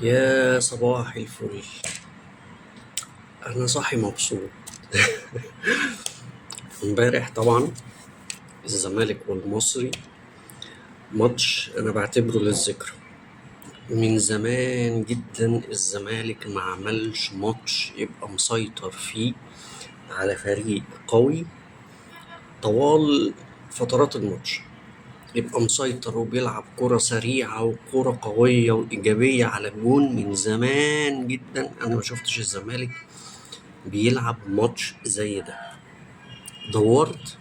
يا صباح الفل. انا صاحي مبسوط. امبارح طبعا الزمالك والمصري ماتش انا بعتبره للذكرى. من زمان جدا الزمالك ما عملش ماتش يبقى مسيطر فيه على فريق قوي طوال فترات الماتش، يبقى مسيطر وبيلعب كرة سريعة وكرة قوية وإيجابية على الجون. من زمان جدا أنا ما شفتش الزمالك بيلعب ماتش زي ده. دورت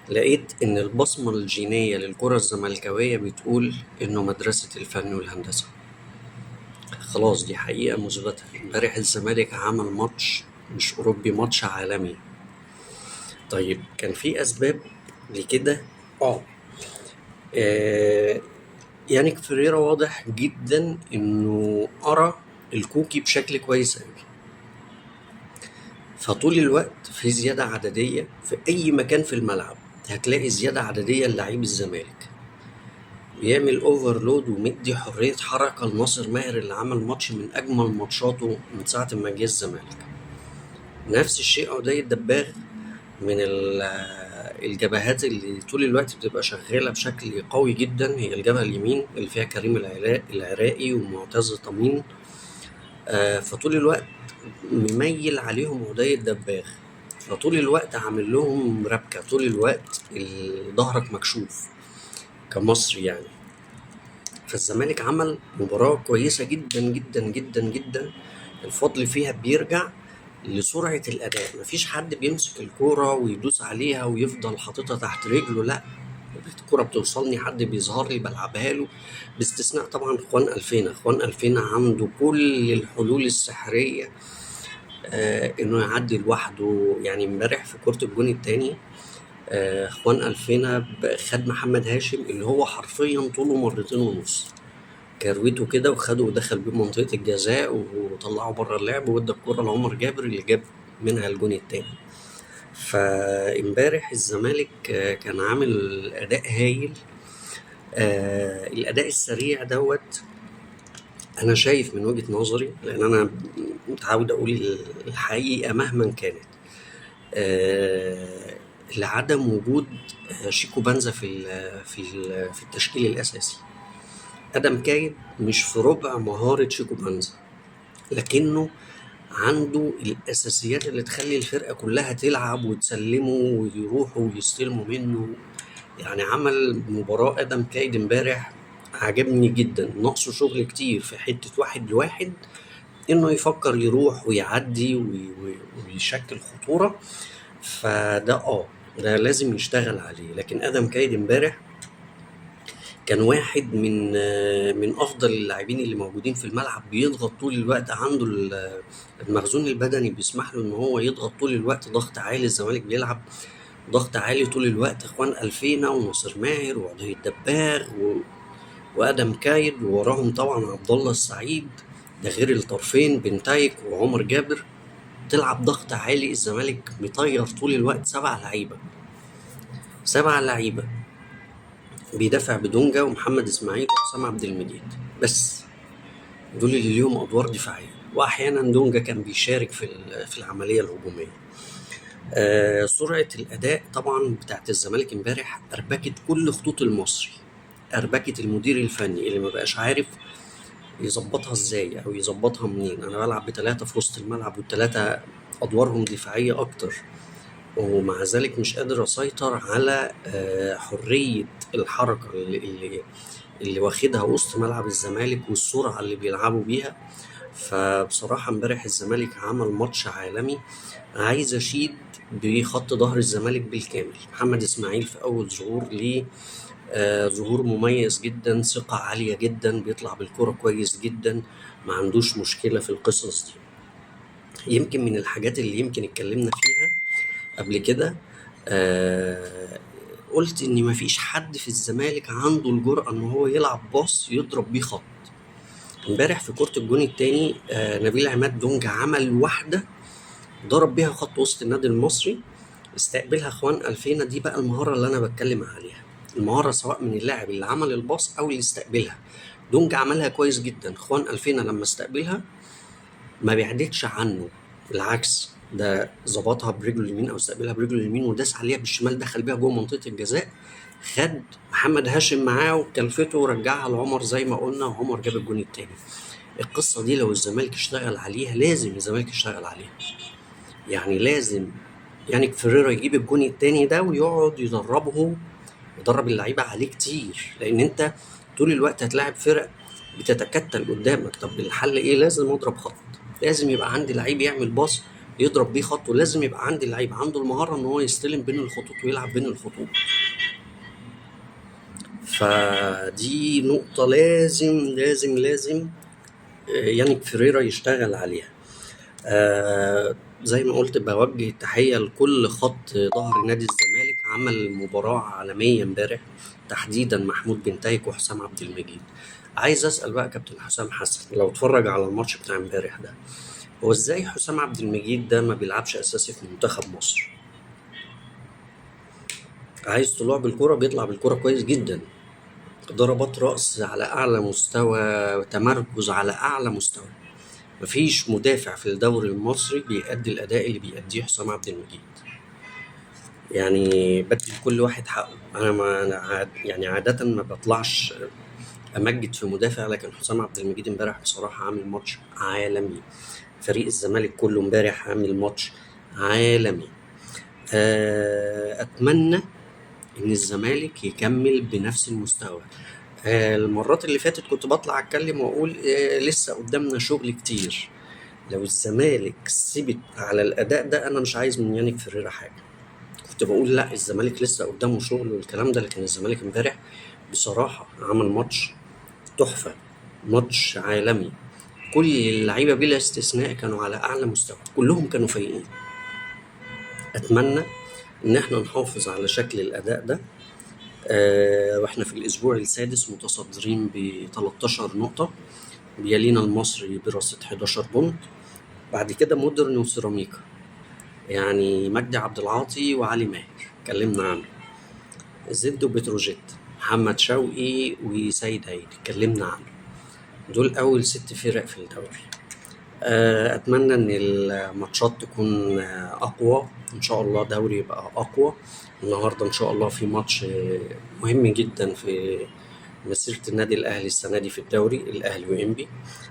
لقيت إن البصمة الجينية للكرة الزملكاوية بتقول إنه مدرسة الفن والهندسة. خلاص دي حقيقة مثبتة. امبارح الزمالك عمل ماتش مش أوروبي، ماتش عالمي. طيب كان في أسباب لكده؟ يانيك فيريرا واضح جدا إنه قرأ الكوكي بشكل كويس أوي، فطول الوقت في زيادة عددية في أي مكان في الملعب هتلاقي زيادة عددية للاعيب الزمالك، بيعمل overload ومدي حرية حركة لناصر ماهر اللي عمل ماتش من أجمل ماتشاته من ساعة ما جه الزمالك. نفس الشيء عدي الدباغ من الجبهات اللي طول الوقت بتبقى شغالة بشكل قوي جدا، هي الجبهة اليمين اللي فيها كريم العراقي ومعتز طمين. فطول الوقت مميل عليهم عدي الدباغ، فطول الوقت عامل لهم ربكة، طول الوقت ظهرك مكشوف كمصري يعني. فالزمالك عمل مباراة كويسة جدا جدا جدا جدا، الفضل فيها بيرجع لسرعة الأداء. مفيش حد بيمسك الكورة ويدوس عليها ويفضل حاططها تحت رجله، لا، الكورة بتوصلني، حد بيظهر لي بلعبها له، باستثناء طبعا خوان ألفينا. خوان ألفينا عنده كل الحلول السحرية، إنه يعدي لوحده. يعني امبارح في كرة الجون التاني، خوان ألفينا خد محمد هاشم اللي هو حرفيا طوله مرتين ونص، كرويته كده وخده ودخل بيه منطقة الجزاء وطلعه بره اللعب وادى الكرة لعمر جابر اللي جاب منها الجون التاني. فامبارح الزمالك كان عامل أداء هايل. الأداء السريع دوت أنا شايف من وجهة نظري، لأن أنا متعود أقول الحقيقة مهما كانت، لعدم وجود شيكو بانزا في التشكيل الأساسي. أدم كايد مش في ربع مهارة شيكو بانزا، لكنه عنده الأساسيات اللي تخلي الفرقة كلها تلعب وتسلمه ويروحوا ويستلموا منه. يعني عمل مباراة أدم كايد امبارح عجبني جدا. ناقصه شغل كتير في حتة واحد لواحد، إنه يفكر يروح ويعدي ويشكل خطورة، فده ده لازم يشتغل عليه. لكن أدم كايد امبارح كان واحد من أفضل اللاعبين اللي موجودين في الملعب، بيضغط طول الوقت، عنده المخزون البدني بيسمح له إن هو يضغط طول الوقت، ضغط عالي. الزمالك بيلعب ضغط عالي طول الوقت، خوان ألفينا وناصر ماهر وعدي الدباغ وأدم كايد، ووراهم طبعا عبد الله السعيد، ده غير الطرفين بنتايك وعمر جابر. تلعب ضغط عالي، الزمالك مطير طول الوقت 7 لعيبة، 7 لعيبة بيدافع بدونجا ومحمد اسماعيل وحسام عبد المجيد، بس دول اللي ليهم ادوار دفاعية، واحيانا دونجا كان بيشارك في العملية الهجومية. سرعة الاداء طبعا بتاعت الزمالك امبارح اربكت كل خطوط المصري، اربكت المدير الفني اللي ما بقاش عارف يظبطها ازاي او يظبطها منين. انا بلعب ب3 في وسط الملعب وال3 ادوارهم دفاعية اكتر، ومع ذلك مش قادر اسيطر على حرية الحركة اللي واخدها وسط ملعب الزمالك والسرعة اللي بيلعبوا بيها. فبصراحة امبارح الزمالك عمل ماتش عالمي. عايز اشيد بخط ظهر الزمالك بالكامل. محمد اسماعيل في اول ظهور ليه، ظهور مميز جدا، ثقة عالية جدا، بيطلع بالكرة كويس جدا، ما عندوش مشكلة في القصص دي. يمكن من الحاجات اللي يمكن اتكلمنا فيها قبل كده، قلت ان مفيش حد في الزمالك عنده الجرأة ان هو يلعب باص يضرب بيه خط. امبارح في كرة الجون التاني، نبيل عماد دونجا عمل واحدة ضرب بيها خط وسط النادي المصري، استقبلها خوان ألفينا. دي بقى المهارة اللي أنا بتكلم عليها، المهارة سواء من اللاعب اللي عمل الباص أو اللي استقبلها. دونجا عملها كويس جدا. خوان ألفينا لما استقبلها ما بعدتش عنه، بالعكس ده ظبطها برجله اليمين او استقبلها برجله اليمين وداس عليها بالشمال، دخل بيها جوه منطقة الجزاء، خد محمد هاشم معاه وكلفته ورجعها لعمر زي ما قلنا، وعمر جاب الجون التاني. القصة دي لو الزمالك اشتغل عليها، لازم الزمالك يشتغل عليها، يعني لازم يعني فيريرا يجيب الجون التاني ده ويقعد يدربهم، يدرب اللعيبة عليه كتير، لان انت طول الوقت هتلاعب فرق بتتكتل قدامك. طب الحل ايه؟ لازم اضرب خط، لازم يبقى عندي لعيب يعمل باص يضرب بيه خط، ولازم يبقى عندي لعيب عنده المهارة ان هو يستلم بين الخطوط ويلعب بين الخطوط. فدي نقطة لازم لازم لازم يانيك فيريرا يشتغل عليها. زي ما قلت بوجه التحية لكل خط ظهر نادي الزمالك، عمل مباراة عالمية امبارح، تحديدا محمود بنتايك وحسام عبد المجيد. عايز أسأل بقى كابتن حسام حسن، لو اتفرج على الماتش بتاع امبارح ده، هو ازاي حسام عبد المجيد ده ما بيلعبش أساسي في منتخب مصر؟ عايز طلوع بالكرة، بيطلع بالكرة كويس جدا، ضربات رأس على أعلى مستوى، تمركز على أعلى مستوى. مفيش مدافع في الدوري المصري بيأدي الأداء اللي بيأديه حسام عبد المجيد. يعني بدي لكل واحد حقه. أنا ما أنا عاد يعني عادة ما بطلعش أمجد في مدافع، لكن حسام عبد المجيد امبارح بصراحة عامل ماتش عالمي. فريق الزمالك كله امبارح عامل ماتش عالمي. أتمنى إن الزمالك يكمل بنفس المستوى. المرات اللي فاتت كنت بطلع أتكلم وأقول لسه قدامنا شغل كتير. لو الزمالك ثبت على الأداء ده أنا مش عايز من يانيك فيريرا حاجة. كنت بقول لا الزمالك لسه قدامه شغل والكلام ده، لكن الزمالك امبارح بصراحة عمل ماتش تحفة، ماتش عالمي. كل اللعيبة بلا استثناء كانوا على أعلى مستوى، كلهم كانوا فايقين. أتمنى إن احنا نحافظ على شكل الأداء ده. واحنا في الأسبوع السادس متصدرين ب 13 نقطة، بيلينا المصري برصيد 11 بونت، بعد كده مودرن وسيراميكا، يعني مجدي عبد العاطي وعلي ماهر اتكلمنا عنه، زد وبتروجيت، محمد شوقي وسيد عيد اتكلمنا عنه. دول أول 6 فرق في الدوري. أتمنى إن الماتشات تكون أقوى إن شاء الله، دوري يبقى أقوى. النهاردة إن شاء الله في ماتش مهم جدا في مسيرة النادي الأهلي السنة دي في الدوري، الأهلي وإنبي.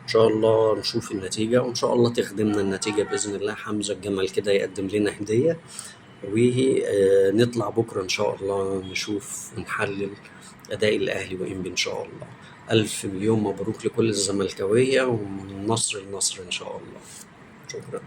إن شاء الله نشوف النتيجة، وإن شاء الله تخدمنا النتيجة بإذن الله. حمزة الجمل كده يقدم لنا هدية، ونطلع بكرة إن شاء الله نشوف ونحلل أداء الأهلي وإنبي إن شاء الله. 1000 مليون مبروك لكل الزملكاوية، ومن نصر لنصر إن شاء الله. شكرا.